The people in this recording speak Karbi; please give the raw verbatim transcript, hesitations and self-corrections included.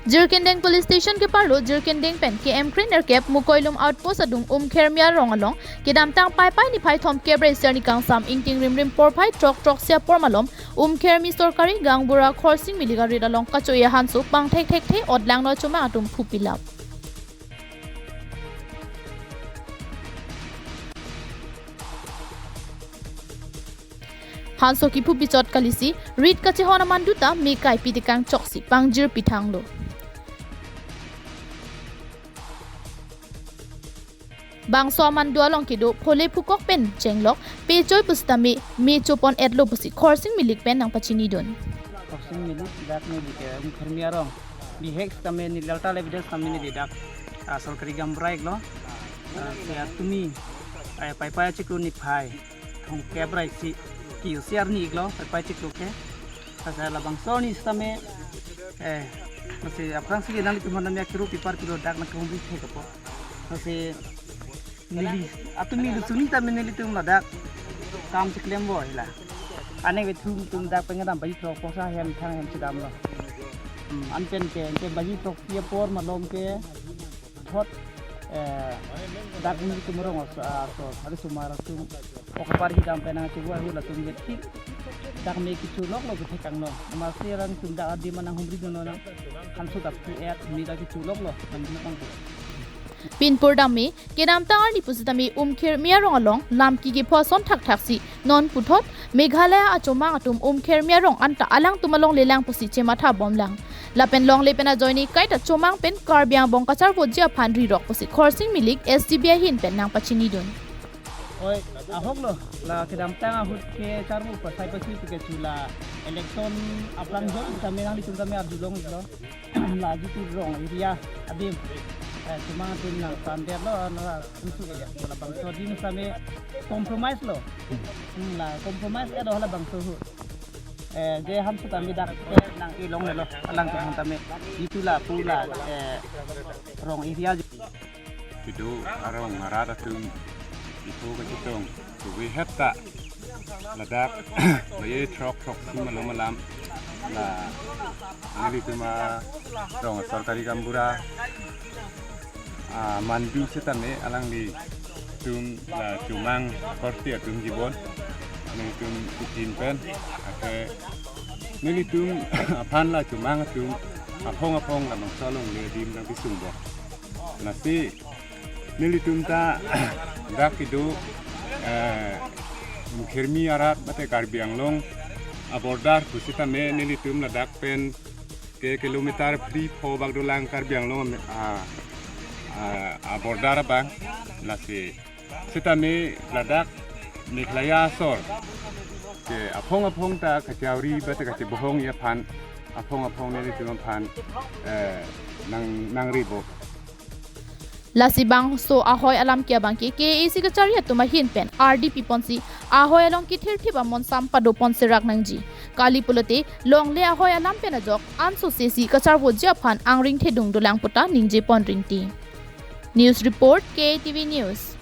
Jirkindeng Police Station keparlo Jirkindeng pen K M kre nerkep Mukoilum Outpost adung Umkhermi arong along kedamtang Paipai niphai thomkep ra isi arni kangsam ingting rimrim porphai throk throksi apor malom Umkhermi sorkari gaonbura Khorsing Milik arit along kacho-e ahanso pangthek thekthe odlangno achomang atum phupilap. Hanso kiphupi chot kalisi rit kachehon amandu ta me kaipi tekang choksi pangjirpi thanglo. Bangso amandu along kedo phole phukok pen chenglok pechoi pusitame me chopon-etlo pusi Khorsing Milik pen nangpachinidun. Khorsing Milik dak neli ke Umkhermi arong bihek sitame neli lalta le bidas sitame neli dak, ah, sorkari gaonbura iklo. Ah, si atumi, eh, Paipai achiklo niphai thomkep ra isi, ki usi arni iklo Paipai chiklo ke. Lasi labangso arni sitame, eh, lasi aphrangsi nanglitum aphan nami akiru pipar pilo dak nangkehumri thek apot. Lasi neli, atumi lusuni tame nelitum ladak kam chiklempo hila. Anek bethum tum dak pengadam baji throk posa hem thang hem chedamlo. Hmm, anpen ke, ke baji throksi apor malom ke thot, eh, dak nelitum arong aso, aso, hari sumar atum. Okapar kedam pen nangchibu ahu latum ke thik. Dak me kecholoklo kethekanglo. Amatsi alangtum dak adim anang humri dono nang. Hanso dak tu et me dak kecholoklo. Nang di pangko. Pinpur dam me kedamtang arni pusitame Umkhermi arong along lam kiki phoson thakthak si non puthot Meghalaya achomang atum Umkhermi arong anta alangtum alongle lang pusi chematha bomlang. Lapen longle pen ajoine kaita chomang pen Karbi angbong kacharvoji aphan rirok pusi Khorsing Milik S T B ahin pen nangpachinidun. Oi, ahoklo, la kedamtang ahut kecharvo pasai pasi pu ke chula election aphrang jong sitame nanglitum tame arjulong iklo. La jitu rong area adim, eh, chomang atum nangpandetlo, na kunsu ke ya, labangso adim sitame compromise lo. Hmm, la compromise et labangso ahut. Eh, je hanso tame dak, eh, nang-e longlelo, alangtum tame. Jitu lapu la, eh, rong area. Kedo arong arat atum iphu kachetong, kevi hep ta ladak baji throk throksi malom alam la nelitum arong sorkari gaonbura amandu sitame alanglitum la chomang korte atum jibon nelitum itin pen ake nelitum aphan la chomang atum aphong aphong labangso alongle adim nangpisung bo. Lasi nelitum ta dak kedo, eh, Umkhermi arat mate Karbi Anglong aborder pusitame nelitum ladak pen ke kilometer phli pho bak dolang Karbi Anglong ame-, a, a, aborder abang lasi sitame ladak Meghalaya asor ke aphong aphong ta kachauri mate kachebohong aphan aphong aphong nelitum aphan, eh, nang, nangribo. Lasi bangso ahoi alam ke abang ke K A A C kachari atum ahin pen ardi piponsi ahoi along kethirthip amonsam padoponsi rak nangji. Kali pulote longle ahoi alam pen ajok anso sesi kacharvoji aphan angring thedung dolang puta ningjepon ringti. News report, K A T V News.